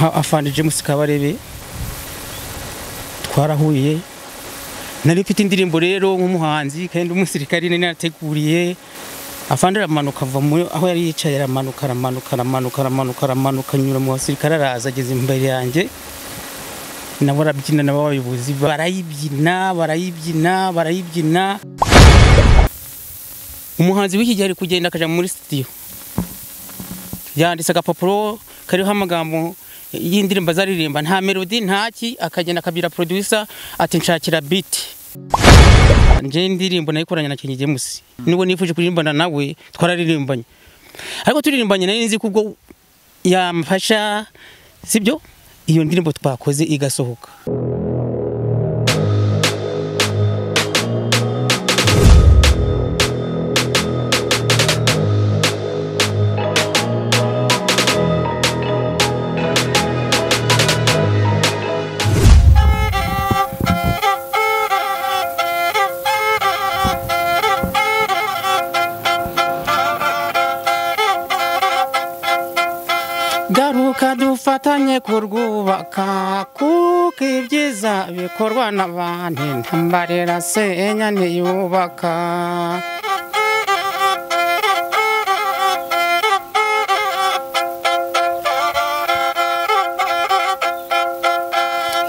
Nka Afande James Kabarebe twarahuye, nari mfite indirimbo rero nk'umuhanzi kandi umusirikari nari nateguriye. Afande aramanuka ava aho yari yicaye, aramanuka aramanuka aramanuka aramanuka aramanuka anyura mu basirikare, araza ageze imbere yanjye, nabo arabyina, nabo abayobozi barayibyina barayibyina barayibyina. Umuhanzi w'iki gihe ari kugenda akaja muri studio, yanditse agapapuro kariho amagambo y'indirimbo azaririmba, nta melody ntaki, akagenda akabwira producer ati nshakira beat. Nje indirimbo nayikoranye na King James, nubwo nifuje kuririmbana nawe twararirimbanye, ariko turirimbanye nari nzi kubwo yamfasha, sibyo, iyo ndirimbo twakoze igasohoka. Garuka dufatanye kurwubaka, kuko ibyiza bikorwa n'abantu, intambara irasenya ntiyubaka.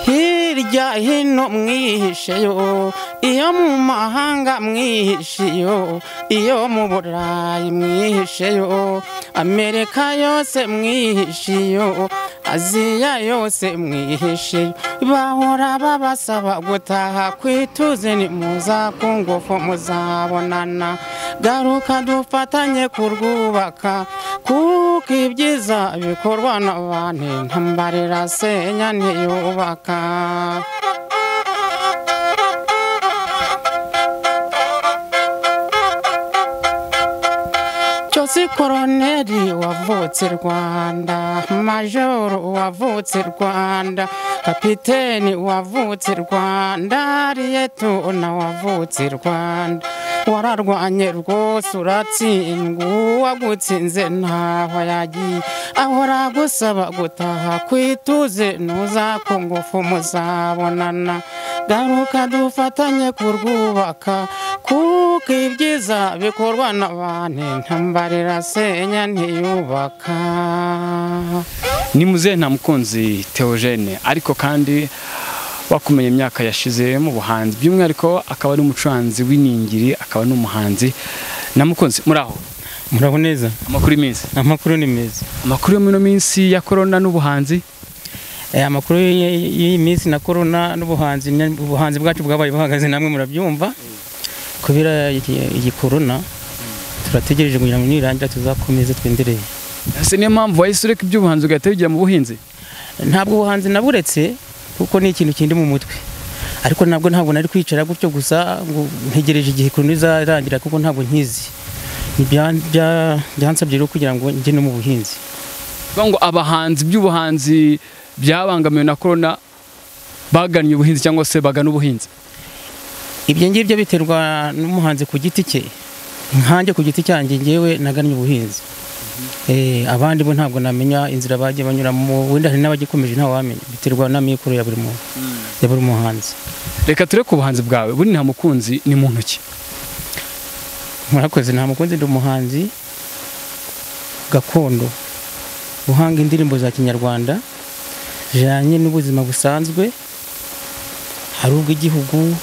Hirya hino mwihisheyo, iyo mu mahanga mwihisheyo, iyo mu Burayi mwihisheyo, Amerika yose mwihishiyo, Aziya yose mwihishiyo, bahora babasaba gutaha kwituze, ni muza ku ngufu muzabonana. Garuka dufatanye kurwubaka, kuko ibyiza bikorwa n'abantu, intambara irasenya ntiyubaka. Cyose koroneri wavutse Rwanda, majoro wavutse Rwanda, kapiteni wavutse Rwanda, liyetona wavutse Rwanda, wararwanye rwose uratsindwa, uwagutsinze ntaho yagiye, ahora gusaba gutaha kwituze, nuza ku ngufu muzabonana. Garuka dufatanye kurwubaka, kuko ibyiza bikorwa n'abantu, intambara irasenya ntiyubaka. Ni muzehe Ntamukunzi Theogene, ariko kandi wakumenya imyaka yashize mu buhanzi, by'umwihariko akaba ari umucuranzi w'iningiri, akaba n'umuhanzi. Ntamukunzi, muraho? Muraho neza. Amakuru y'iminsi? Amakuru ni meza. Amakuru yo muri minsi ya corona n'ubuhanzi? Amakuru y'iyi minsi na corona n'ubuhanzi, ubuhanzi bwacu bwabaye buhagaze, namwe murabyumva. Kubera iyi corona turategereje kugira ngo nirangira tuzakomeze twendereye. Ese niyo mpamvu wahise ureka iby'ubuhanzi ugahita wigira mu buhinzi? Ntabwo ubuhanzi naburetse, kuko ni ikintu kindi mu mutwe, ariko ntabwo nari kwicara gutyo gusa ngo ntegereje igihe corona izarangira, kuko ntabwo nkizi. Byansabye rero kugira ngo njye no mu buhinzi. Ngo abahanzi by'ubuhanzi byabangamiwe na corona bagannye ubuhinzi cyangwa se bagana ubuhinzi? Ibyo ngibyo biterwa n'umuhanzi ku giti cye. Nkanjye ku giti cyanjye ngewe nagannye ubuhinzi. Abandi bo ntabwo namenya inzira bagiye banyuramo, wenda hari n'abagikomeje ntawamenya, biterwa n'amikoro ya buri muntu, ya buri muhanzi. Reka tureke ubuhanzi bwawe, buri Ntamukunzi ni muntu ki? Murakoze. Ntamukunzi ndi umuhanzi gakondo uhanga indirimbo za Kinyarwanda zijanye n'ubuzima busanzwe, hari ubw'igihugu,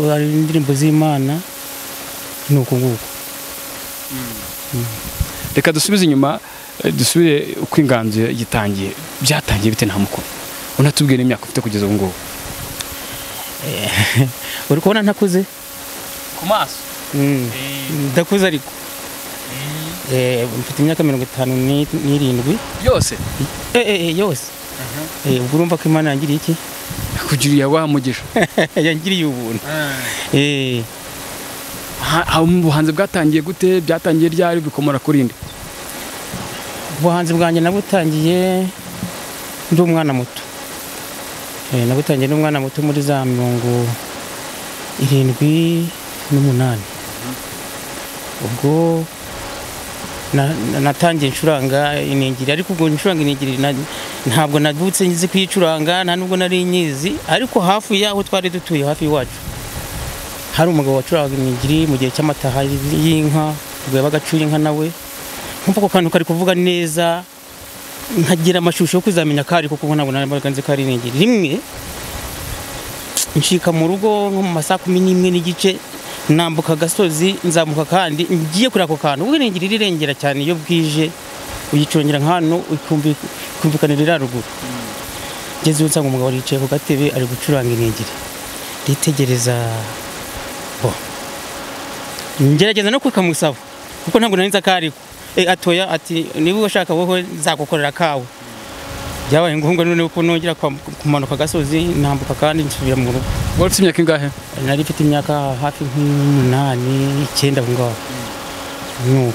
hari indirimbo z'Imana, nuko nguko. Reka dusubize inyuma, dusubire uko inganzo gitangiye. Byatangiye bite Ntamukunzi? Unatubwira imyaka ufite kugeza ubu ngubu. Uri kubona ntakuze ku maso? Ndakuze ariko. Mfite imyaka 57 yose. Yose. Ubwo urumva ko Imana yangiriye iki? Yakugiriye wamugisha. Yangiriye ubuntu. Ubuhanzi bwatangiye gute? Byatangiye ryari, bikomora kuri nde? Ubuhanzi bwanjye nabutangiye ndi umwana muto. Nabutangiye ndi umwana muto muri za 78. Ubwo Natangiye ncuranga iningiri, ariko ubwo ncuranga iningiri ntabwo navutse nzi kuyicuranga, nta nubwo nari nyizi, ariko hafi yaho twari dutuye hafi iwacu hari umugabo wacuranga iningiri mu gihe cy'amataha y'inka, ubwo yabaga acuye inka nawe, nkumva ako kantu kari kuvuga neza, nkagira amashusho yo kuzamenya kari, kuko ntabwo nari nzi ko ari iningiri. Rimwe ncika mu rugo nko mu masaha 11:30, nambuka agasozi nzamuka kandi ngiye kuri ako kantu. Ubwo iningiri rirengera cyane iyo bwije, uyicongera nk'hano ikumvikanira iri haruguru. Ngeze iyo nsanga umugabo yicaye ku gatebe ari gucuranga iningiri, nditegereza bo, ngerageza no kukamusaba kuko ntabwo nari nzi akariko. Atoya ati niba ushaka wowe nzagukorera kawe. Byabaye ngombwa none ko nongera kumanuka agasozi nambuka kandi nsubira mu rugo. Wari ufite imyaka ingahe? Nari mfite imyaka hafi nk'umunani 9 aho ngaho. Nuko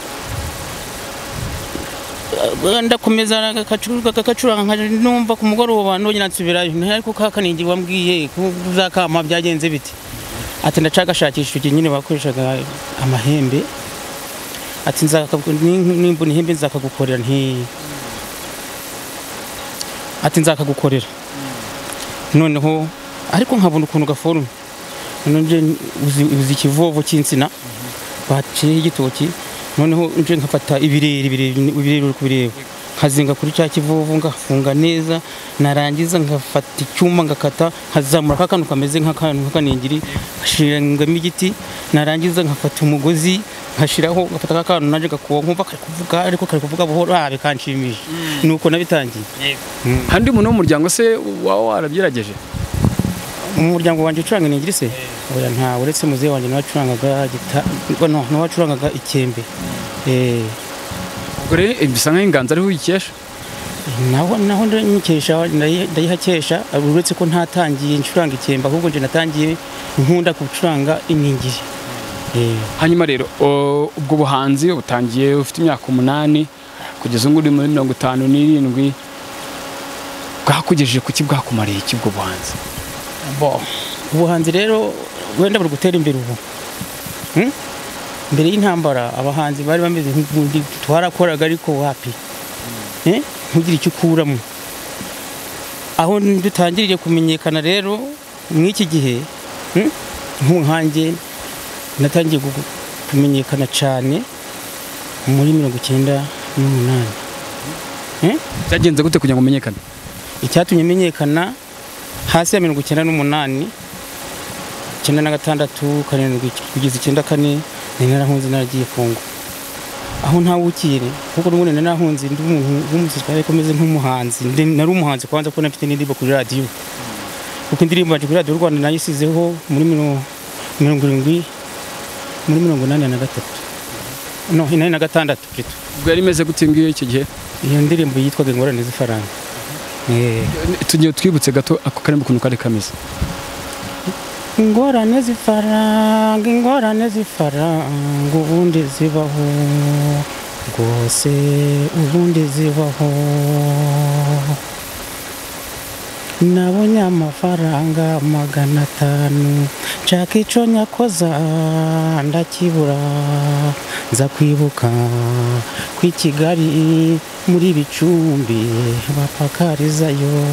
ndakomeza gacuranga numva ku mugoroba nongera nsubirayo, ariko ka kaningiri wambwiye kuzakama byagenze bite? Ati ndacagashakisha icyo nyine bakoreshaga amahembe, ati nimbona ihembe nzakagukorera, nti ati nzakagukorera. Noneho ariko nkabona ukuntu gaforume, none uzi ikivovo cy'insina baciye igitoki, noneho nje nkafata ibirere uri kubireba, nkazinga kuri cya kivovo ngafunga neza, narangiza ngafata icyuma ngakata, nkazamura kakantu kameze nk'akantu nk'akaningiri, ngashirangamo igiti, narangiza nkafata umugozi nkashiraho, ngafata kakantu naje gakuwa nkumva kari kuvuga, ariko kari kuvuga buhoro, bikanshimisha. Nuko nabitangiye. Handi umuntu wo mu muryango se wawe warabyerageje? Mu muryango wanje ucuranga iningiri se? Oya, nta, uretse muzehe wanjye nawe acurangaga no, nawe acurangaga ikembe. Ubwo rero bisa nk'inganzo ariho uyikesha? Naho ndayikesha, ndayihakesha, uretse ko ntatangiye ncuranga ikembe, ahubwo nje natangiye nkunda gucuranga iningiri. Hanyuma rero ubwo buhanzi utangiye ufite imyaka 8 kugeza ubu uri muri 57, bwakugejeje kuki, bwakumariye iki ubwo buhanzi? Bo, ubuhanzi rero wenda buri gutera imbere ubu. Mbere y'intambara abahanzi bari bameze nk'ubundi twarakoraga, ariko wapi, ntugire icyo ukuramo. Aho dutangiriye kumenyekana rero mw'iki gihe, nkanjye natangiye kumenyekana cyane muri 98. Byagenze gute kugira ngo umenyekane? Icyatumye menyekana hasi ya 98, 96, 7 kugeza 94, narahunze naragiye Kongo. Aho ntawukire, kuko n'ubundi narahunze ndi umuntu w'umusirikare ariko meze nk'umuhanzi. Nari umuhanzi kwanza kuko nafite n'indirimbo kuri radio. Kuko indirimbo yanjye kuri radio Rwanda nayisizeho muri 70 muri 83. No, 86 plutôt. Ubwo yari imeze gute ngiyo icyo gihe? Iyo ndirimbo yitwaga Ingorane z'ifaranga. Tugiye twibutse gato ako karimo ukuntu kari kameze. Ingorane z'ifaranga, ingorane z'ifaranga, ubundi zibaho rwose, ubundi zibaho. Nabonye amafaranga 500, nshaka ico nyakoza ndakibura, nza kwibuka kw'i Kigali muri Bicumbi bapakarizayo.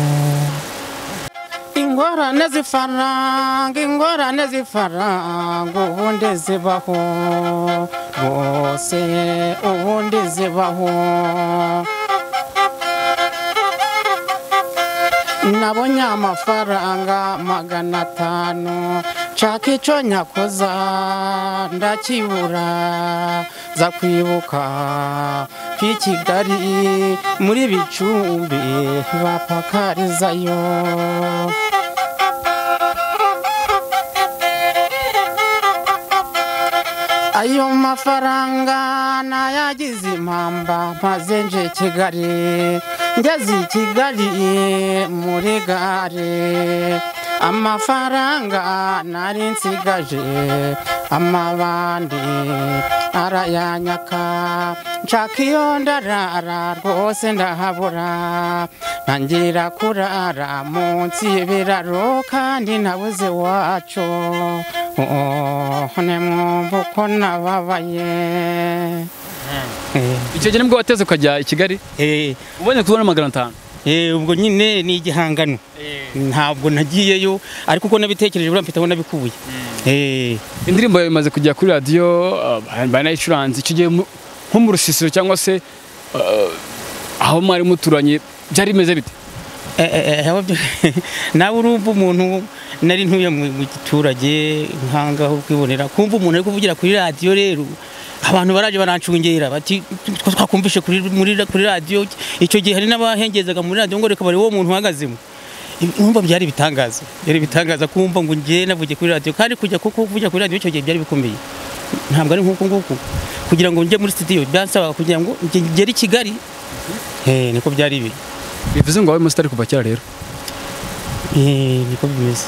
Ingorane z'ifaranga, ingorane z'ifaranga, ubundi zibaho rwose, ubundi zibaho. Nabonye amafaranga 500, nshaka ico nyakoza ndakibura, nza kwibuka kw'i Kigali muri Bicumbi bapakarizayo. Ayo mafaranga nayagize impamba, maze nje Kigali, ngeze i Kigali muri gare, amafaranga nari nsigaje amabandi arayanyaka, nshaka iyo ndarara rwose ndahabura, ntangira kurara munsi y'ibiraro kandi nabuze iwacu, nimwumva uko nababaye. Icyo gihe nibwo wateze ukajya i Kigali? Ubonye kubona 500. Ubwo nyine ni igihangano. Ntabwo nagiyeyo ariko uko nabitekereje buriya mfite aho nabikuye. Indirimbo yawe imaze kujya kuri radio banayicuranze icyo gihe nko mu rusisiro cyangwa se aho mwari muturanye byari bimeze bite? Nawe urumva umuntu nari ntuye mu giturage nkangaho kwibonera kumva umuntu ari kuvugira kuri radio rero abantu baraje barancungera bati twakumvishe kuri radio. Icyo gihe hari n'abahengezaga muri radio ngo reka bari wo muntu uhagazemo. Numva byari bitangaza, byari bitangaza kumva ngo ngiye navuge kuri radio, kandi kujya kuko kuvugira kuri radio icyo gihe byari bikomeye, ntabwo ari nkuko nguko kugira ngo njye muri studio byansaba kugira ngo ngere i Kigali. Niko byari biri. Bivuze ngo wabaye umusitari kuva kera rero? Niko bimeze.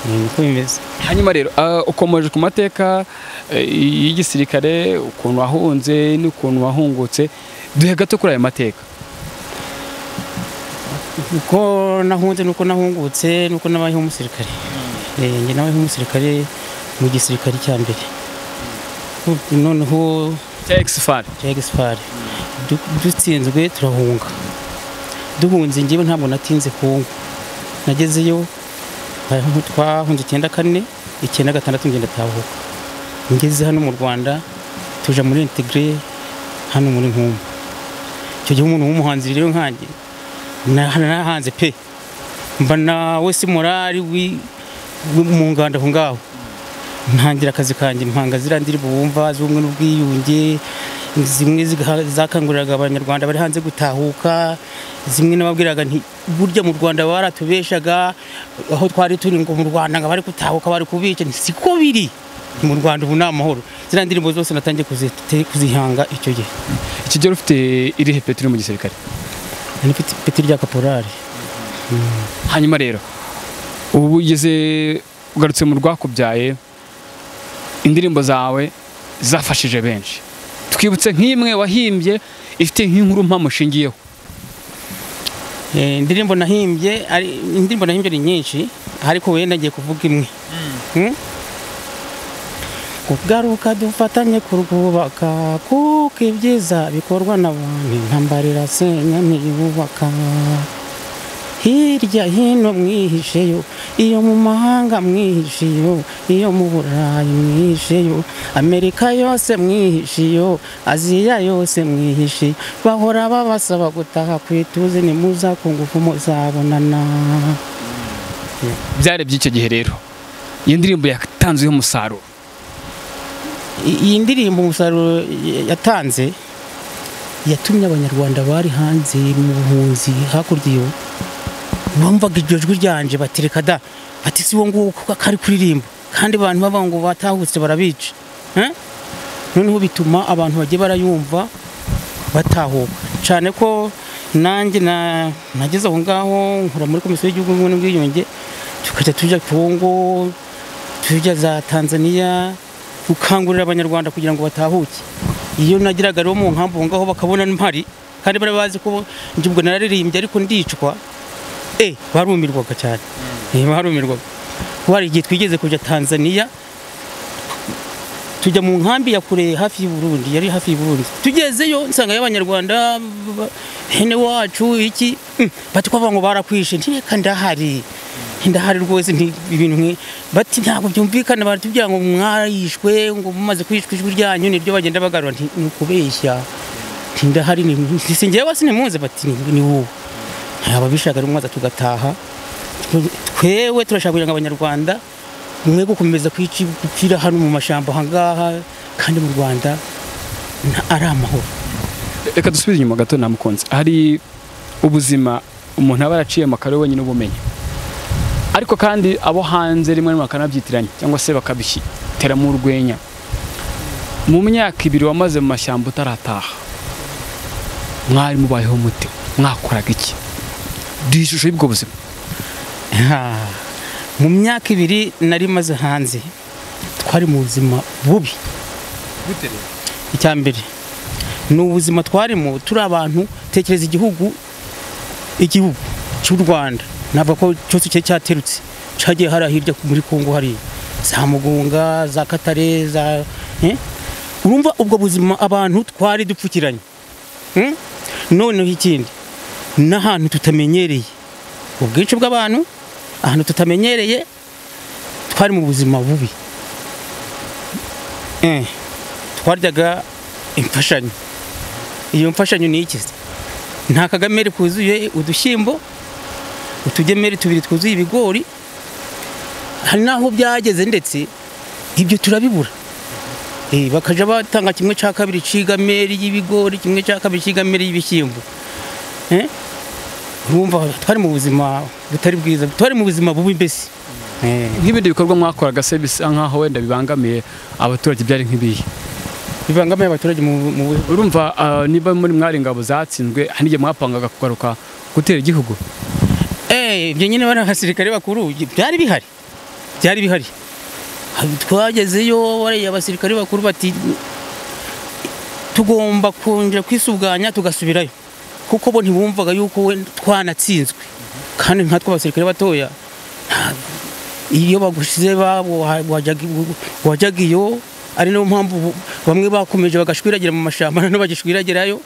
Niko bimeze. Hanyuma rero ukomeje ku mateka y'igisirikare, ukuntu wahunze n'ukuntu wahungutse, duhe gato kuri ayo mateka. Uko nahunze nuko nahungutse nuko nabayeho umusirikare. Njye nabayeho umusirikare mu gisirikare cya mbere. Noneho cya Exfar. Cya Exfar. Dutsinzwe turahunga. Duhunze njyewe ntabwo natinze Kongo. Nagezeyo twahunze 94, 96 ngenda tahuka. Ngeze hano mu Rwanda tuja muri integre hano muri Nkumba. Icyo gihe umuntu w'umuhanzi rero nkanjye nahanze pe mba nawe si morali mu nganda aho ngaho ntangira akazi kanjye mpanga ziriya ndirimbo wumva z'ubumwe n'ubwiyunge, zimwe zakanguriraga abanyarwanda bari hanze gutahuka, zimwe nababwiraga nti burya mu Rwanda baratubeshaga aho twari turi ngo mu Rwanda ngo bari gutahuka bari kubica, siko biri mu Rwanda ubu ni amahoro. Ziriya ndirimbo zose natangiye kuzihanga icyo gihe. Ikigero ufite irihe peti mu gisirikare? Nifite ipeti rya kaporari. Hanyuma rero ubu ugeze ugarutse mu rwakubyaye, indirimbo zawe zafashije benshi, twibutse nk'imwe wahimbye ifite nk'inkuru mpamushingiyeho. Indirimbo nahimbye indirimbo nahimbye ni nyinshi ariko wenda ngiye kuvuga imwe. Kugaruka dufatanye kurwubaka kuko ibyiza bikorwa n'abantu, intambara irasenya ntiyubaka. Hirya hino mwihisheyo, iyo mu mahanga mwihisheyo, iyo mu Burayi mwihisheyo, Amerika yose mwihisheyo, Aziya yose mwihishe, bahora babasaba gutaha kwituze nimuza ku ngufu muzabonana. Byari by'icyo gihe rero iyi ndirimbo yatanzeho umusaruro. Iyi ndirimbo umusaruro yatanze yatumye abanyarwanda bari hanze mu buhunzi hakurya iyo bumvaga iryo jwi ryanje batereka da bati si wo nguwo kari kuririmba, kandi abantu baba ngo batahutse barabica. Noneho bituma abantu bagiye barayumva batahuka cyane ko nanjye nageze aho ngaho nkora muri komisiyo y'igihugu y'ubumwe n'ubwiyunge, tukajya tujya Kongo, tujya za Tanzania gukangurira abanyarwanda kugira ngo batahuke. Iyo nagiraga rero mu nkambi ngaho bakabona mpari kandi bari bazi ko njye ubwo nararirimbye ariko ndicwa, barumirwaga cyane. Barumirwaga. Hari igihe twigeze kujya Tanzania tujya mu nkambi ya kure hafi y'u Burundi, yari hafi y'u Burundi. Tugezeyo nsanga y'abanyarwanda hene wacu iki bati ko ngo barakwishe, nti ndahari ndahari rwose ibintu nki bati ntabwo byumvikana, baratubwira ngo mwarishwe ngo mumaze kwishwa ijwi ryanyu niryo bagenda bagarura, nti nukubeshya ndahari ni singewe sinimuze bati ni wowe. Ababishaka rumwaza tugataha. Twewe turashaka kugira ngo abanyarwanda mwe gukomeza kwicira hano mu mashamba hangaha kandi mu Rwanda ari amahoro. Reka dusubire inyuma gato na mukunzi. Hari ubuzima umuntu aba araciye amakaro wenyine ubumenye, ariko kandi abo hanze rimwe rimwe bakanabyitiranya cyangwa se bakabiteramo urwenya. Mu myaka ibiri wamaze mu mashyamba utarataha, mwari mubayeho mute? Mwakoraga iki? Duhe ishusho y'ubwo buzima. Mu myaka ibiri nari maze hanze twari mu buzima bubi. Icya mbere ni ubuzima twarimo turi abantu, tekereza igihugu cy'u Rwanda navuga ko cyose cyaterutse cyagiye hariya hirya muri Kongo, hari za Mugunga, za Katare, za Urumva ubwo buzima abantu twari dupfukiranye. Noneho ikindi n'ahantu tutamenyereye, ubwinshi bw'abantu, ahantu tutamenyereye, twari mu buzima bubi. Twaryaga imfashanyo. Iyo mfashanyo ni iki? Nta kagameri kuzuye udushyimbo, utugemeri tubiri twuzuye ibigori. Hari naho byageze ndetse ibyo turabibura. Bakaja batanga kimwe cya kabiri cigameri y'ibigori, kimwe cya kabiri cigameri y'ibishyimbo. Urumva twari mu buzima butari bwiza, twari mu buzima bubi mbese. Nk'ibindi bikorwa mwakoraga se bisa nkaho wenda bibangamiye abaturage byari nk'ibihe? Bibangamiye abaturage mu urumva niba muri mwari ingabo zatsinzwe, hari n'igihe mwapangaga kugaruka gutera igihugu? Ibyo nyine bari abasirikare bakuru byari bihari. Byari bihari. Twagezeyo bari abasirikare bakuru bati tugomba kongera kwisuganya tugasubirayo, kuko bo ntibumvaga yuko twanatsinzwe. Kandi nkatwe abasirikare batoya iyo bagushize babo wajyaga iyo, ari no mpamvu bamwe bakomeje bagashwiragira mu mashamba no bagishwiragirayo.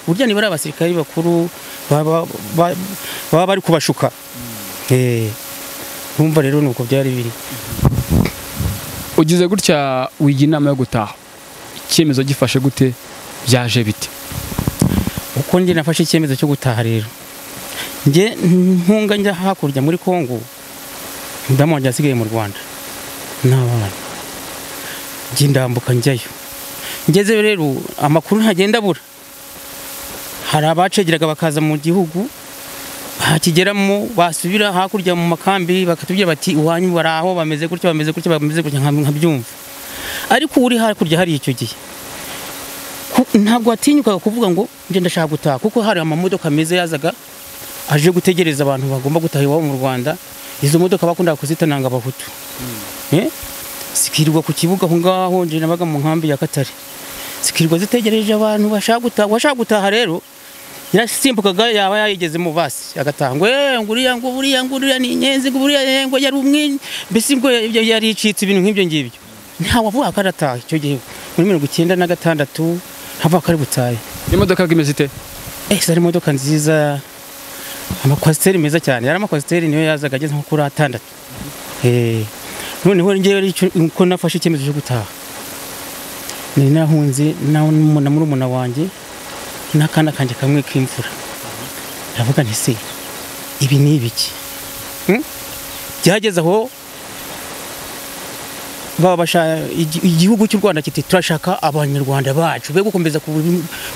Burya ni bari abasirikare bakuru baba bari kubashuka. Urumva rero nuko byari biri. Ugize gutya wiga inama yo gutaha, icyemezo gifashe gute, byaje bite? Uko njye nafashe icyemezo cyo gutaha rero, njye nkunga njya hakurya muri Kongo, mudamu wanjye asigaye mu Rwanda n'abana, njye ndambuka njyayo. Ngezeyo rero amakuru ntagenda abura. Hari abacegeraga bakaza mu gihugu, hakigeramo basubira hakurya mu makambi bakatubwira bati iwanyu baraho bameze gutya, bameze gutya, bameze gutya, nkabyumva. Ariko uri hakurya hari icyo gihe ntabwo watinyukaga kuvuga ngo nje ndashaka gutaha, kuko hari amamodoka meza yazaga aje gutegereza abantu bagomba gutaha iwabo mu Rwanda. Izo modoka bakundaga kuzitananga abahutu. Zikirirwa ku kibuga aho ngaho, nje nabaga mu nkambi ya Katare, zikirirwa zitegereje abantu bashaka gutaha. Washaka gutaha rero yarasimbukaga yaba yayigeze mu basi agataha ngo nguriya ngo buriya ngo uriya ni inyenzi, ngo buriya ngo yari umwinyi, mbese ngo yari icitse, ibintu nk'ibyo ngibyo. Nta wavuga ko arataha icyo gihe muri 96, ntavuga ko ari butahe. Imodoka imeze ite? Zari imodoka nziza, amakwasiteri meza cyane. Yari amakwasiteri niyo yazaga ageze nko kuri 6. Noneho njyewe uko nafashe icyemezo cyo gutaha, nari nahunze na murumuna wanjye n'akana kanjye kamwe k'imfura. Ndavuga nti se ibi ni ibiki? Byageze aho igihugu cy'u Rwanda kiti turashaka abanyarwanda bacu be gukomeza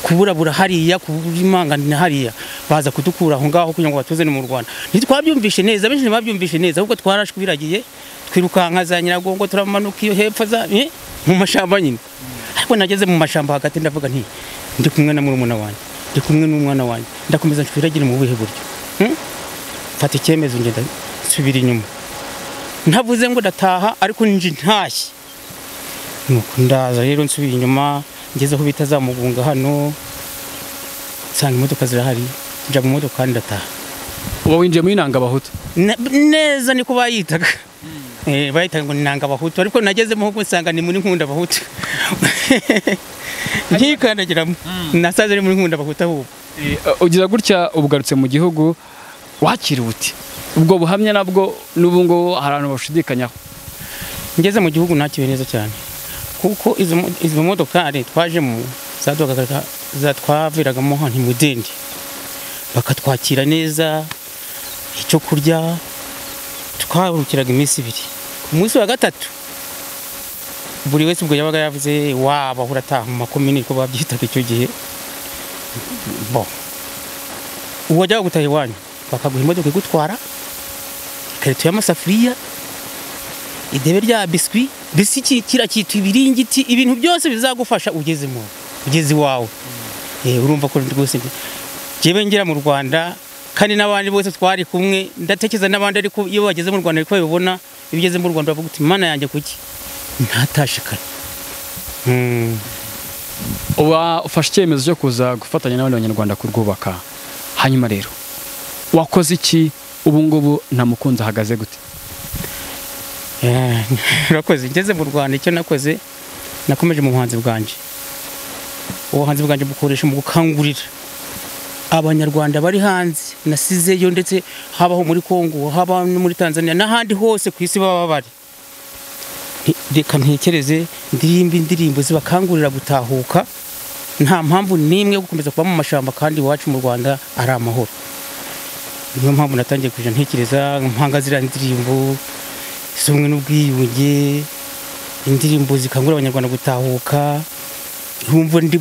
kuburabura hariya, kubimanganira hariya, baza kudukura aho ngaho kugira ngo batuzane mu Rwanda. Ntitwabyumvishe neza, benshi ntibabyumvishe neza, ahubwo twarashwiragiye twirukanka za Nyiragongo, turamanuka iyo hepfo za mu mashamba nyine. Ariko nageze mu mashamba hagati ndavuga nti ndi kumwe na murumuna wanjye, ndi kumwe n'umwana wanjye, ndakomeza nshwiragira mu buhe buryo? Mfata icyemezo ngenda nsubira inyuma. Ntavuze ngo ndataha, ariko nje ntashye. Nuko ndaza rero nsubira inyuma, ngeze aho bita za Mugunga hano, nsanga imodoka zirahari, nja mu modoka ndataha. Uba winjiye muri Nanga Abahutu? Neza niko bayitaga. Bayitaga ngo ni Nanga Abahutu, ariko nagezemo ahubwo nsanga ni muri Nkunda Abahutu. Nkikandagiramo, nasaze ari muri Nkunda Abahutu ahubwo. Ugira gutya ubugarutse mu gihugu, wakira ubuti? Ubwo buhamya nabwo n'ubu ngo hari abantu bashidikanyaho. Ngeze mu gihugu nakiriwe neza cyane, kuko izo modokari twajemo zaduhagarika, zatwaviragamo hano mu Mudende, bakatwakira neza, icyo kurya twaburukiraga iminsi ibiri. Ku munsi wa gatatu buri wese ubwo yabaga yavuze waba urataha mu makomini ko babyitaga icyo gihe. Bo uwajyaga gutaha iwanyu bakaguha imodoka igutwara, ikarito y'amasafuriya, idebe rya biswi, bisi kira cyitwa ibiringiti, ibintu byose bizagufasha ugeze mu ugeze iwawe. Urumva ko rwose jewe ngira mu Rwanda, kandi n'abandi bose twari kumwe, ndatekereza n'abandi ariko iyo bageze mu Rwanda ariko babibona, iyo ugeze mu Rwanda bavuga uti Mana yanjye kuki ntatashikana. Uba ufashe icyemezo cyo kuza gufatanya n'abandi banyarwanda kurwubaka. Hanyuma rero wakoze iki ubu ngubu nta mukunzi ahagaze gute? Urakoze. Ngeze mu Rwanda icyo nakoze, nakomeje mu buhanzi bwanje. Ubuhanzi bwanjye bukoresha mu gukangurira abanyarwanda bari hanze nasizeyo, ndetse habaho muri Kongo, haba no muri Tanzania n'ahandi hose ku isi baba bari. Reka ntekereze ndirimba indirimbo zibakangurira gutahuka, nta mpamvu n'imwe yo gukomeza kuba mu mashamba kandi iwacu mu Rwanda ari amahoro. Niyo mpamvu natangiye kuja ntekereza mpanga ziriya ndirimbo z'ubumwe n'ubwiyunge, indirimbo zikangurira abanyarwanda gutahuka. Nkumva ndi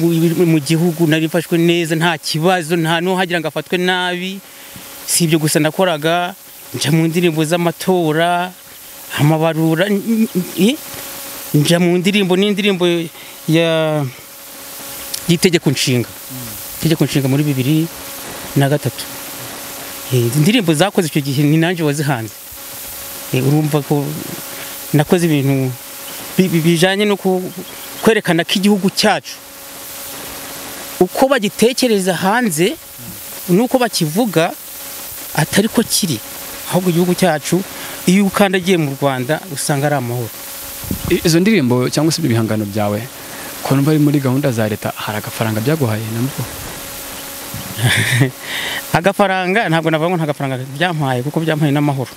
mu gihugu nari mfashwe neza, nta kibazo, nta n'uhagira ngo afatwe nabi. Si ibyo gusa nakoraga, nja mu ndirimbo z'amatora, amabarura, nja mu ndirimbo n'indirimbo ya y'itegeko nshinga, itegeko nshinga muri 2003. Indirimbo zakoze icyo gihe ni nanje wazihanze. Urumva ko nakoze ibintu bijanye no kwerekana ko igihugu cyacu uko bagitekereza hanze nuko bakivuga atari ko kiri, ahubwo igihugu cyacu iyo ukandagiye mu Rwanda usanga ari amahoro. Izo ndirimbo cyangwa se ibihangano byawe ko numva ari muri gahunda za leta, hari agafaranga byaguhaye nabwo? Agafaranga ntabwo navuga ngo nta gafaranga byampaye, kuko byampaye n'amahoro.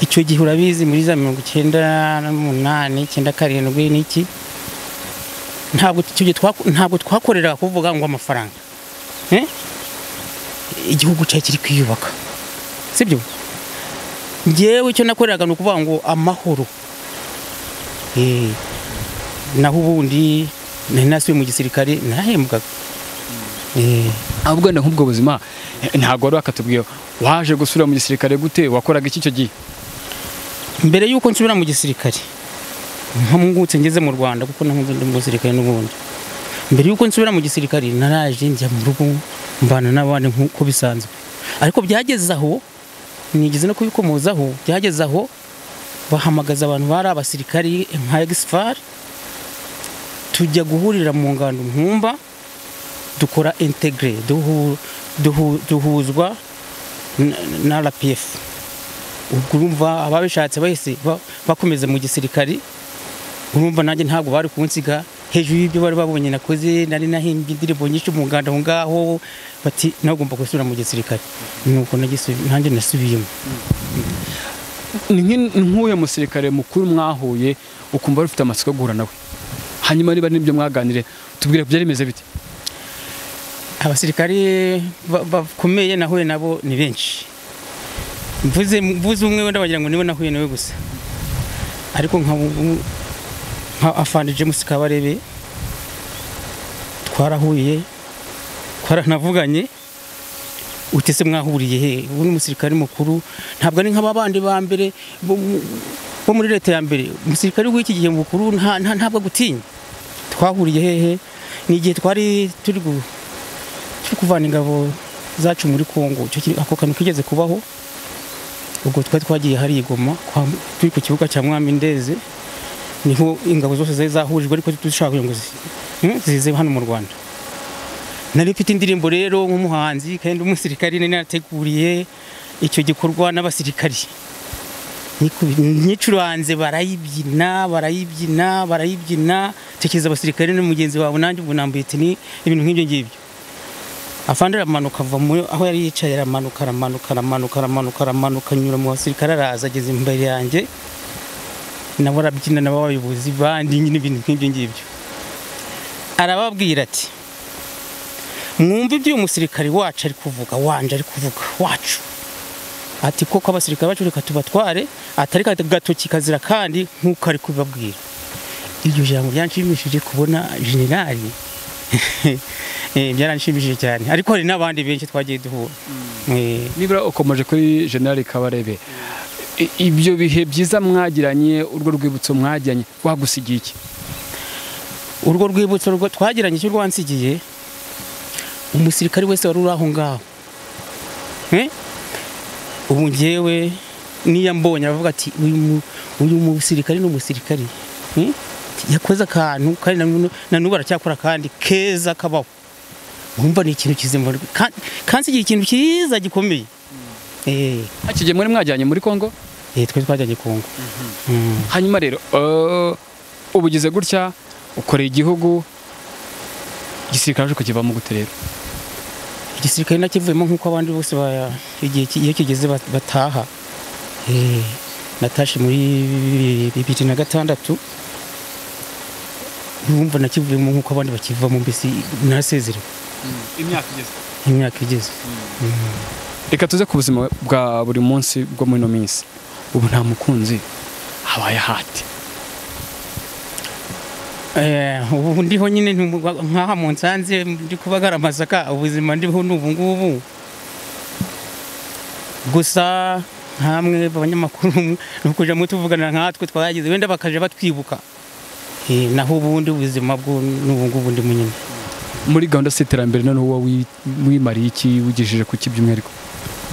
Icyo gihe urabizi muri za 98 97 n'iki, ntabwo icyo gihe ntabwo twakoreraga kuvuga ngo amafaranga. Igihugu cyacu kiri kwiyubaka, sibyo? Njyewe icyo nakoreraga ni ukuvuga ngo amahoro. Naho ubundi nari nasubiye mu gisirikare narahembwaga. Ahubwo nk'ubwo buzima ntabwo wari wakatubwiye, waje gusubira mu gisirikare gute? Wakoraga iki icyo gihe? Mbere yuko nsubira mu gisirikare mpamungutse ngeze mu Rwanda, kuko nahoze ndi mu gisirikare n'ubundi. Mbere yuko nsubira mu gisirikare naraje njya mu rugo mbana n'abandi nk'uko bisanzwe, ariko byageze aho nigeze no kubikomozaho, byageze aho bahamagaza abantu bari abasirikari nka Exfar, tujya guhurira mu ngando Nkumba, dukora integre, duhuzwa na RPF. Ubwo urumva ababishatse bahise bakomeza mu gisirikari. Urumva nanjye ntabwo bari kunsiga hejuru y'ibyo bari babonye nakoze, nari nahimbye indirimbo nyinshi mu ngando aho ngaho, bati nagomba gusubira mu gisirikare. Nuko nanjye nasubiyemo. Ni nk'uyu musirikare mukuru mwahuye ukumva ufite amatsiko yo guhura nawe, hanyuma niba n'ibyo mwaganire tubwire byari bimeze bite? Abasirikare bakomeye nahuye nabo ni benshi. Mvuze umwe wenda bagira ngo niwe nahuye nawe gusa, ariko nka Afande James Kabarebe twarahuye, twaranavuganye. Utese mwahuriye he? Ubu ni umusirikare mukuru, ntabwo ari nk'aba bandi ba mbere bo muri leta ya mbere. Umusirikare w'iki gihe mukuru ntabwo agutinya. Twahuriye hehe? Ni igihe twari turi kuvana ingabo zacu muri Kongo, ako kantu kigeze kubaho. Ubwo twari twagiye hari Goma, turi ku kibuga cya Mwami Ndeze, niho ingabo zose zari zahurijwe, ariko dushaka ngo zize hano mu Rwanda. Nari mfite indirimbo rero nk'umuhanzi kandi umusirikari, nari nateguriye icyo gikorwa n'abasirikari. Nyicuranze barayibyina, barayibyina, barayibyina. Tekereza abasirikari n'umugenzi wawe, nanjye ubwo nambaye tini, ibintu nk'ibyo ngibyo. Afande aramanuka ava aho yari yicaye, aramanuka aramanuka aramanuka aramanuka aramanuka, anyura mu basirikare, araza ageze imbere yanjye, nabo arabyina nabo abayobozi bandi nyine, ibintu nk'ibyo ngibyo. Arababwira ati mwumve ibyo uyu musirikari wacu ari kuvuga, wanje ari kuvuga wacu, ati koko abasirikare bacu reka tubatware, atari gatoki kazira kandi nk'uko ari kubabwira. Iryo jambo ryanshimishije kubona generali, byaranshimishije cyane, ariko hari n'abandi benshi twagiye duhura. Nibura ukomeje kuri General Kabarebe, ibyo bihe byiza mwagiranye, urwo rwibutso mwagiranye rwagusigiye iki? Urwo rwibutso twagiranye cyo rwansigiye, umusirikare wese wari uri aho ngaho, ubu njyewe niyo mbonye aravuga ati uyu musirikare ni umusirikare yakoze akantu kandi na n'ubu aracyakora kandi keza kabaho. Urumva ni ikintu kizima, kansigiye ikintu cyiza gikomeye. Iki gihe mwari mwajyanye muri Kongo? Twe twajyanye Kongo. Hanyuma rero ubugize gutya ukoreye igihugu, Igisirikare aje kukivamo gute rero? Igisirikare nakivuyemo nk'uko abandi bose igihe iyo kigeze bataha. Natashe muri 2006, numva nakivuyemo nk'uko abandi bakivamo, mbese narasezerewe. Imyaka igeze. Reka tuze ku buzima bwa buri munsi bwo muri ino minsi. Ubu nta mukunzi habaye hati? Ubu ndiho nyine nkaha mu nsanze ndi kubagara amasaka, ubuzima ndiho n'ubu ngubu. Gusa nkamwe abanyamakuru nukuja mutuvugana nkatwe twagize wenda bakaje batwibuka. Naho ubundi ubuzima bwo n'ubu ngubu ndi munyine. Muri gahunda y'iterambere none wowe wimariye iki, wigejeje ku ki by'umwihariko?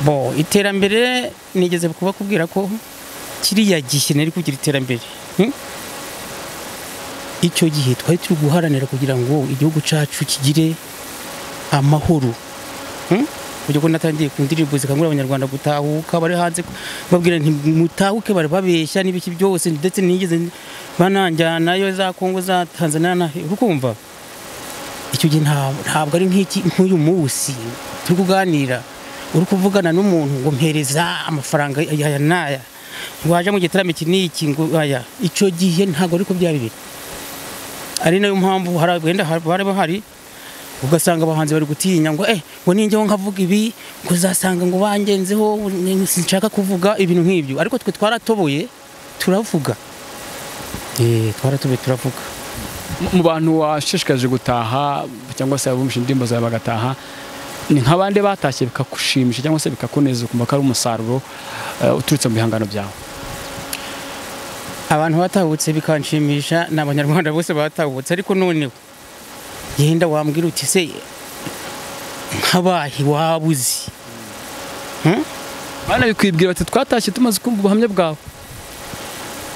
Bo iterambere nigeze kubakubwira ko kiriya gihe nari kugira iterambere. Icyo gihe twari turi guharanira kugira ngo igihugu cyacu kigire amahoro. Buryo ko natangiye ku ndirimbo zikangurira abanyarwanda gutahuka bari hanze, babwira nti mutahuke, bari babeshya n'ibiki byose, ndetse nigeze bananjyanayo za Kongo za Tanzania na urukumva. Icyo gihe ntabwo ari nk'iki nk'uyu munsi turi kuganira, uri kuvugana n'umuntu ngo mpereza amafaranga aya n'aya, waje mu gitaramo iki n'iki ngo aya. Icyo gihe ntabwo ariko byari biri. Ari nayo mpamvu wenda bari bahari ugasanga abahanzi bari gutinya ngo ngo ninjyeho nkavuga ibi ngo uzasanga ngo bangenzeho, sinshaka kuvuga ibintu nk'ibyo. Ariko twe twaratoboye turavuga. Twaratoboye turavuga. Mu bantu washishikaje gutaha cyangwa se abumvishe indirimbo zawe bagataha, ni nk'abandi batashye bikakushimisha cyangwa se bikakuneza ukumva ko ari umusaruro uturutse mu bihangano byawe? Abantu batahutse bikanshimisha ni abanyarwanda bose batahutse, ariko noneho yenda wambwira uti se nkabahi wabuzi bana bikwibwira bati twatashye tumaze kumva ubuhamya bwawe?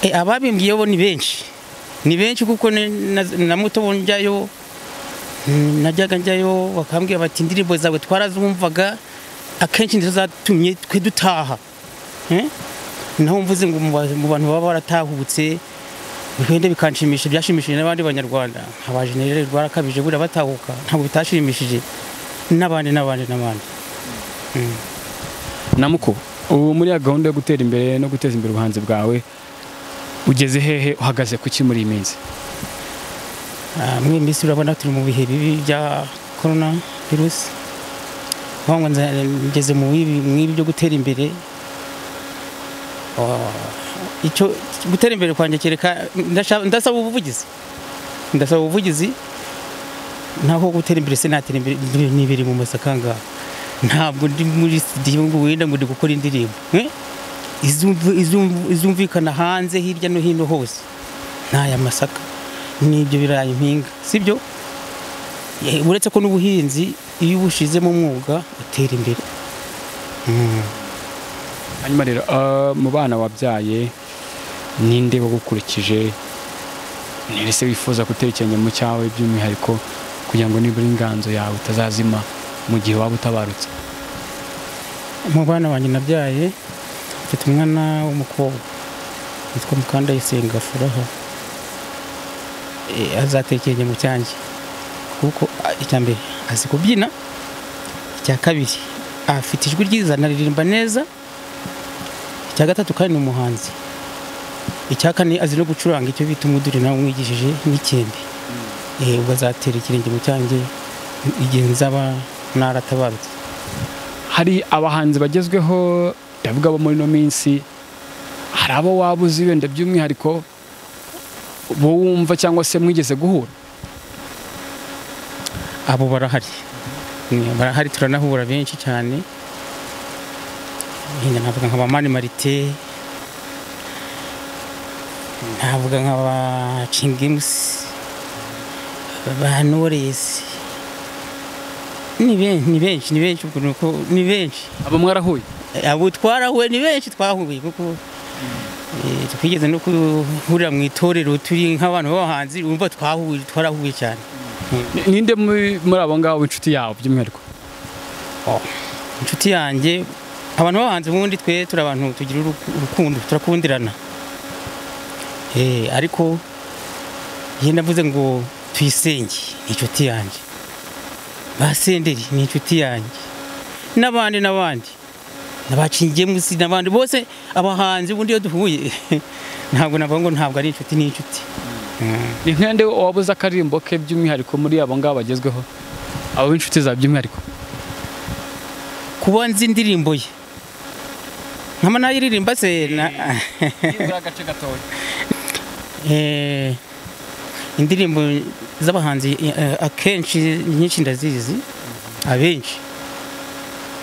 Ababimbwiye bo ni benshi, ni benshi kuko na muto njyayo najyaga njyayo bakambwira bati indirimbo zawe twarazumvaga akenshi nizo zatumye twe dutaha. Naho mvuze ngo mu bantu baba baratahutse bihende bikanshimisha, byashimishije n'abandi banyarwanda nka General Rwarakabije bura batahuka ntabwo bitashimishije n'abandi n'abandi n'abandi. Namuko, ubu muri ya gahunda yo gutera imbere no guteza imbere ubuhanzi bwawe ugeze hehe, uhagaze kuki muri iyi minsi? Muri iyi minsi urabona turi mu bihe bibi bya corona virus, ngo ngeze mu bibi byo gutera imbere. Icyo gutera imbere kwanjye kereka ndasaba ubuvugizi, ndasaba ubuvugizi. Naho gutera imbere sinatera imbere nibiri mu masaka ngaha, ntabwo ndi muri studio ngo wenda ngo ndi gukora indirimbo izumvikana hanze hirya no hino hose. N'aya masaka n'ibyo birayi mpinga, sibyo? Uretse ko n'ubuhinzi iyo ubushize mu mwuga utera imbere. Hanyuma rero mu bana wabyaye ninde wagukurikije, ninde se wifuza gutekeranya mu cyawe by'umwihariko kugira ngo nibura inganzo yawe utazazima mu gihe waba utabarutse? Mu bana banjye nabyaye mfite umwana w'umukobwa witwa Mukandayisenga Furaha. Azatekeranya mu cyanjye kuko icya mbere azi kubyina, icya kabiri afite ijwi ryiza anaririmba neza, icya gatatu kandi ni umuhanzi, icya kane azi no gucuranga icyo bita umuduri nawe umwigishije n'ikembe. Ubwo azatera ikirenge mu cyanjye igihe nzaba naratabarutse. Hari abahanzi bagezweho ndavuga bo muri no minsi, hari abo waba uzi wenda by'umwihariko bo wumva cyangwa se mwigeze guhura? Abo barahari, barahari, turanahura benshi cyane. Navuga nka ba Mani Marite, navuga nka ba Chingims, ba Knowless, ni benshi, ni benshi, ni benshi. Abo mwarahuye? Abo twarahuye ni benshi, twahuye kuko twigeze no guhurira mu itorero turi nk'abantu b'abahanzi, urumva twahuye, twarahuye cyane. Ninde muri abo ngabo inshuti yawe by'umwihariko? Inshuti yanjye, abantu b'abahanzi ubundi twe turi abantu tugira urukundo, turakundirana. Ariko iyo navuze ngo Tuyisenge ni inshuti yanjye. Ba Senderi ni inshuti yanjye, n'abandi n'abandi, n'abacingiye musi n'abandi bose abahanzi. Ubundi iyo duhuye ntabwo navuga ngo ntabwo ari inshuti, ni inshuti. Ni nkande wabuze akaririmbo ke by'umwihariko muri abo ngabo bagezweho, abo b'inshuti za by'umwihariko? Kuba nzi indirimbo ye nkama nayiririmba se agace gatoya. Indirimbo z'abahanzi akenshi nyinshi ndazizi, abenshi.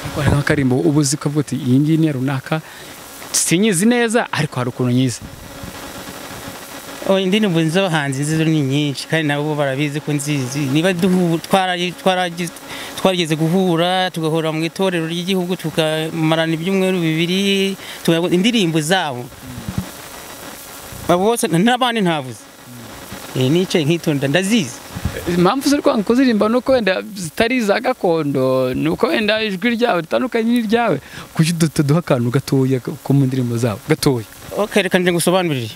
Ariko hari nk'akarimbo uba uzi ukavuga uti iyi ngiyi ni iya runaka, sinyizi neza ariko hari ukuntu nyizi. Oh, indirimbo z'abahanzi nzizo ni nyinshi kandi nabo barabizi ko nzizi. Niba twarigeze guhura, tugahura mu itorero ry'igihugu, tukamarana ibyumweru 2, indirimbo zabo abo bose n'abandi ntavuze. Nicaye nkitonda ndazizi. Impamvu ziri kwanga kuzirimba nuko wenda zitari iza gakondo, nuko wenda ijwi ryawe ritandukanye n'iryawe. Kuki tuduha akantu gatoya ko mu ndirimbo zabo gatoya? Okay, reka nje ngusobanurire.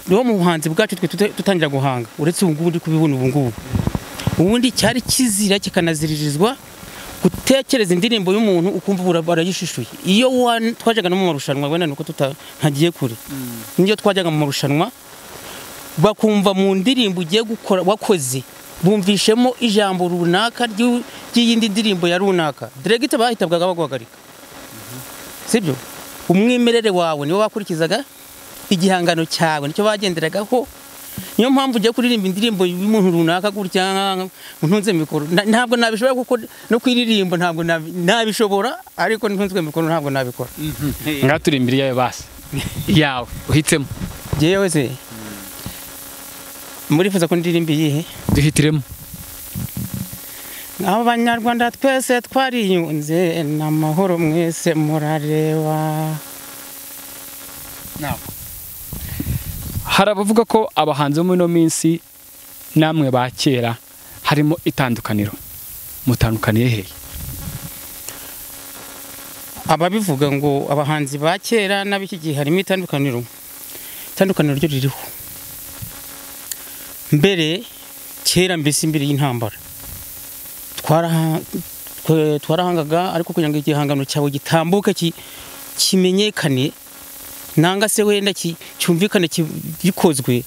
Niwo mu buhanzi bwacu twe tutangira guhanga, uretse ubu ngubu ndi kubibona ubu ngubu. Ubundi cyari kizira kikanaziririzwa gutekereza indirimbo y'umuntu ukumva barayishishuye. Iyo twajyaga no mu marushanwa, wenda nuko ntagiye kure. Niyo twajyaga mu marushanwa bakumva mu ndirimbo ugiye gukora wakoze, bumvishemo ijambo runaka ry'iyindi ndirimbo ya runaka, director bahitabwaga baguhagarika. Sibyo? Umwimerere wawe niwo bakurikizaga, igihangano cyawe nicyo bagenderagaho. Niyo mpamvu ugiye kuririmba indirimbo y'umuntu runaka gutya ntunze mikoro ntabwo nabishobora, kuko no kwiririmba ntabwo nabishobora, ariko ntunzwe mikoro ntabwo nabikora. Ngaturimbira iyawe basi, iyawe uhitemo. Jewe se murifuza ko ndirimba iyihe? Duhitiremo. Abanyarwanda twese twariyunze n'amahoro mwese murareba. Hari abavuga ko abahanzi bo muri ino minsi namwe ba kera harimo itandukaniro, mutandukaniye hehe? Ababivuga ngo abahanzi ba kera n'ab'iki gihe harimo itandukaniro, itandukaniro ryo ririho. Mbere kera, mbese imbere y'intambara, twarahangaga, ariko kugira ngo igihangano cyawe gitambuke kimenyekane nanga se wenda cyumvikane gikozwe,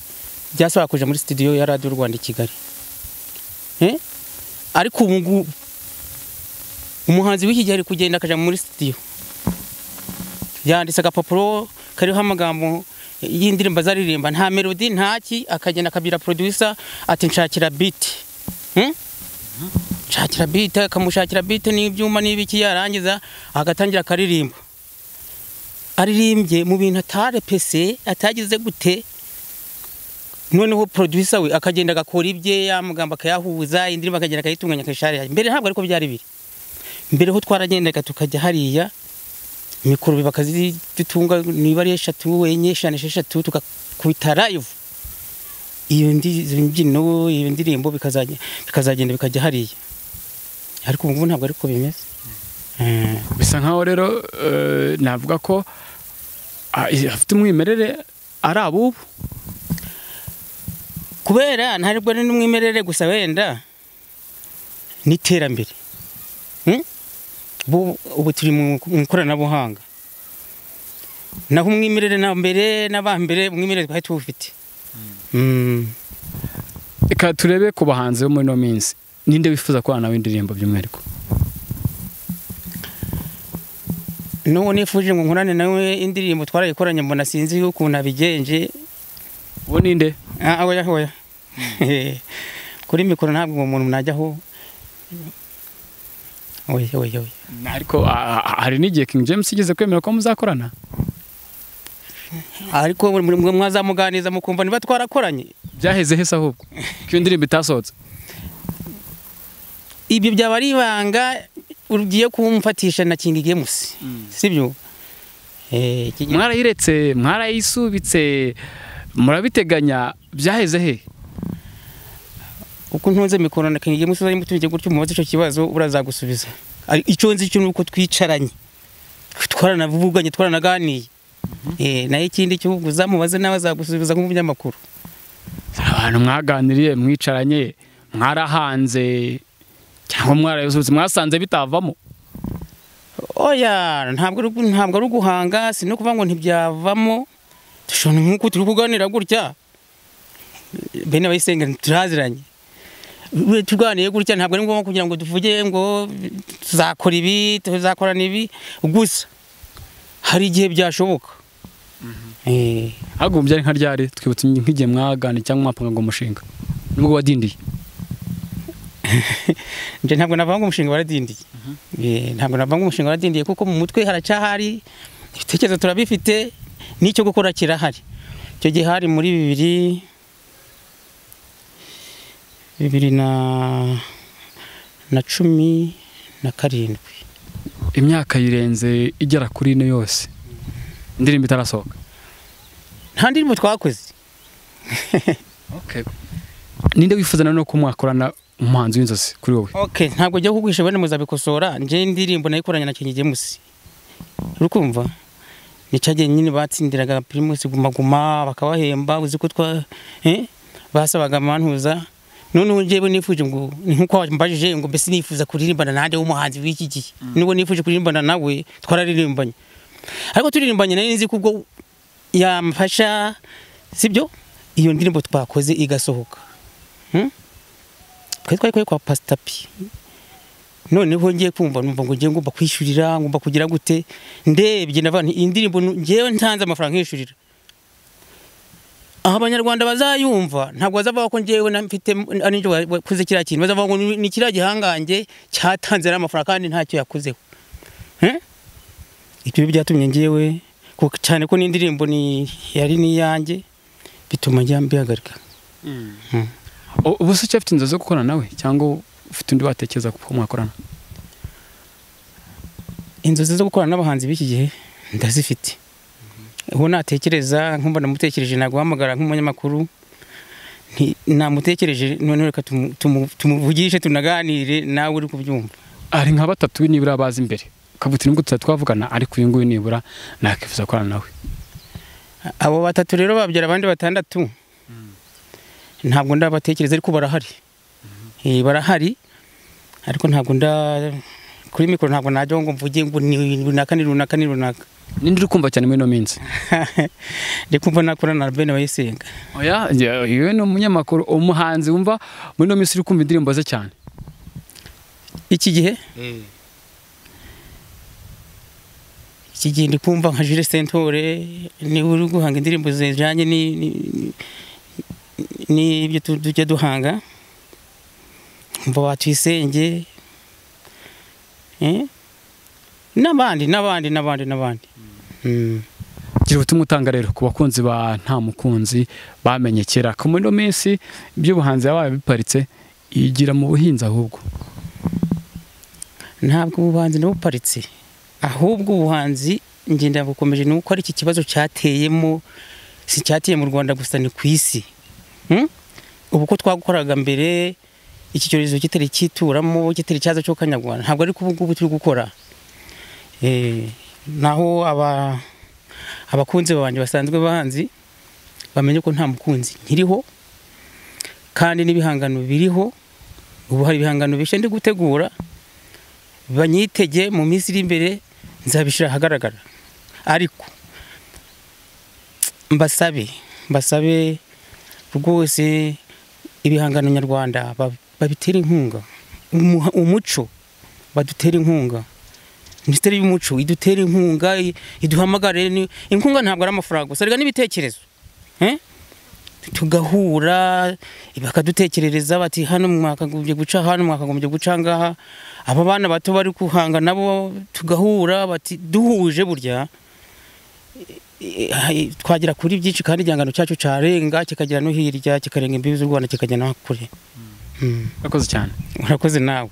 byasaba kuja muri studio ya Radio Rwanda i Kigali. Ariko ubu ngubu umuhanzi w'iki gihe ari kugenda akaja muri studio, yanditse agapapuro kariho amagambo y'indirimbo azaririmba, nta melody ntaki, akagenda akabira producer ati nshakira beat. Nshakira beat, akamushakira beat n'ibyuma n'ibiki, yarangiza agatangira akaririmba. Aririmbye mu bintu atarepese, atagize gute, noneho producer we akagenda agakora ibye, yamugamba akayahuza, indirimbo akagenda akayitunganya akayishariya. Mbere ntabwo ariko byari biri. Mbere ho twaragendaga tukajya hariya, mikoro bakazidutunga niba ari 3, 4, 5, 6, tukakubita live. Iyo mbyino, iyo ndirimbo bikazagenda bikajya hariya. Ariko ubu ngubu ntabwo ariko bimeze. Bisa nkaho rero navuga ko afite umwimerere ari abubu, kubera ntabwo ari n'umwimerere gusa, wenda n'iterambere. Ubu turi mu ikoranabuhanga, naho umwimerere na mbere n'abambere umwimerere twari tuwufite. Reka turebe ku bahanzi bo muri ino minsi, ninde wifuza kubana nawe indirimbo by'umwihariko? N'uwo nifuje ngo nkorane nawe indirimbo twarayikoranye, mbona sinzi ukuntu abigenje. Uwo ninde? Oya oya, kuri mikoro ntabwo uwo muntu najyaho. Oya oya oya. Ariko hari n'igihe King James igeze kwemera ko muzakorana, ariko mwazamuganiza mukumva niba twarakoranye. Byaheze hese ahubwo ko iyo ndirimbo itasohotse? Ibyo byaba ari ibanga ugiye kumfatisha na King James, sibyo? Mwarayiretse, mwarayisubitse, murabiteganya, byaheze he? Uko ntunze mikoro na King James uzayimutumije gutyo umubaze ico kibazo urazagusubiza. Icyo nzi cyo nuko twicaranye, twaranavuganye, twaranaganiye. Nayo ikindi cyo uzamubaze nawe azagusubiza nk'umunyamakuru. Abantu mwaganiriye, mwicaranye, mwarahanze, Cyangwa mwarayusubitse mwasanze bitavamo? Oya, ntabwo ari uguhanga, si no kuvuga ngo ntibyavamo. Dushobora nk'uko turi kuganira gutya, bene Abayisenga turaziranye, tuganiye gutya ntabwo ari ngombwa kugira ngo tuvuge ngo tuzakora ibi tuzakorana ibi, gusa hari igihe byashoboka. Ahubwo byari nka ryari twibutse nk'igihe mwaganira cyangwa mwapanga ngo umushinga nubwo wadindiye? Nje ntabwo navanga umushinga waradindiye. Ntabwo navanga umushinga waradindiye kuko mu mutwe haracyahari, ibitekerezo turabifite, n'icyo gukora kirahari. Icyo gihe hari muri 2017. Imyaka yirenze igera kuri ine yose indirimbo itarasohoka. Nta ndirimbo twakoze. Okay. Ninde wifuza no kumwakorana umuhanzi w'inzozi kuri wowe? Okay, ntabwo njya kugwisha bene muzabikosora. Nje indirimbo nayikoranye na King James. Urukumva? Nicaje nyine batsindiraga Primus Guma Guma bakabahemba, uzi ko twa basabaga amantuza. None njewe nifuje ngo nkuko mbajije ngo mbese nifuza kuririmbana nande w'umuhanzi w'iki gihe. Nubwo nifuje kuririmbana nawe twararirimbanye. Ariko turirimbanye nari nzi kubwo yamfasha, sibyo? Iyo ndirimbo twakoze igasohoka. Twari kwa Pastor P. Noneho ngiye kumva numva ngo ngiye ngomba kwishurira, ngomba kugira gute, ndebye navantu indirimbo ngiye ntanze amafaranga nkishurira. Aho abanyarwanda bazayumva ntabwo bazavuga ko ngiyewe mfite aninjo wakuze kiriya kintu, bazavuga ngo ni kiriya gihangange cyatanze amafaranga kandi ntacyo yakuzeho. Ibyo byatumye ngiyewe cyane ko n'indirimbo ni yari niyanjye bituma njya mbihagarika. Ubu se ufite inzozi zo gukorana nawe cyangwa ufite undi watekereza ko mwakorana? Inzozi zo gukorana n'abahanzi b'iki gihe ndazifite. Ubu natekereza nkumva namutekereje naguhamagara nk'umunyamakuru, namutekereje none reka tumuvugishe tunaganire nawe uri kubyumva. Ari nka batatu nibura bazi imbere ukavuga nubwo twavugana ariko uyu nguyu nibura nakifuza gukorana nawe. Abo batatu rero babyara abandi batandatu. Ntabwo ndabatekereza ariko barahari. Barahari ariko ntabwo nda kuri mikoro ntabwo najya ngo mvuge ngo ni runaka ni runaka ni runaka. Ninde uri kumva cyane muri no minsi? Ndi kumva nakorana na Bene Abayisenga. Oya, yewe ni umunyamakuru, umuhanzi wumva muri no minsi uri kumva indirimbo ze cyane iki gihe? Iki gihe ndi kumva nka Jules Sentore, ni uri guhanga indirimbo zijanye ni ibyo tujya duhanga. Mva batwisenge n'abandi n'abandi n'abandi n'abandi. Gira ubutumwa utanga rero ku bakunzi ba Nta Mukunzi bamenye kera ko muri no minsi iby'ubuhanzi yabaye biparitse, igira mu buhinzi ahubwo. Ntabwo ubuhanzi nabuparitse, ahubwo ubuhanzi ngenda bukomeje nuko ari iki kibazo cyateyemo, si cyateye mu Rwanda gusa ni ku isi. Ubu ko twagukoraga mbere iki cyorezo kitari cyituramo, kitari cyaza cyo kanyagwana, ntabwo ari kubu ngubu turi gukora. Naho abakunzi babanje basanzwe bahanzi bamenye ko Nta Mukunzi nkiriho kandi n'ibihangano biriho. Ubu hari ibihangano bishya ndi gutegura, banyitege mu minsi iri imbere nzabishira ahagaragara. Ariko mbasabe rwose ibihangano nyarwanda babitera inkunga, umuco badutera inkunga, Minisiteri y'umuco idutera inkunga, iduhamagare. Inkunga ntabwo ari amafaranga gusa, ariko n'ibitekerezo. Tugahura bakadutekerereza bati hano mwakagombye guca, hano mwakagombye guca ngaha. Aba bana bato bari kuhanga nabo tugahura bati duhuje burya twagera kuri byinshi kandi igihangano cyacu carenga kikagera no hirya, kikarenga imbibi z'u Rwanda kikajya no kure. Urakoze cyane. Urakoze nawe.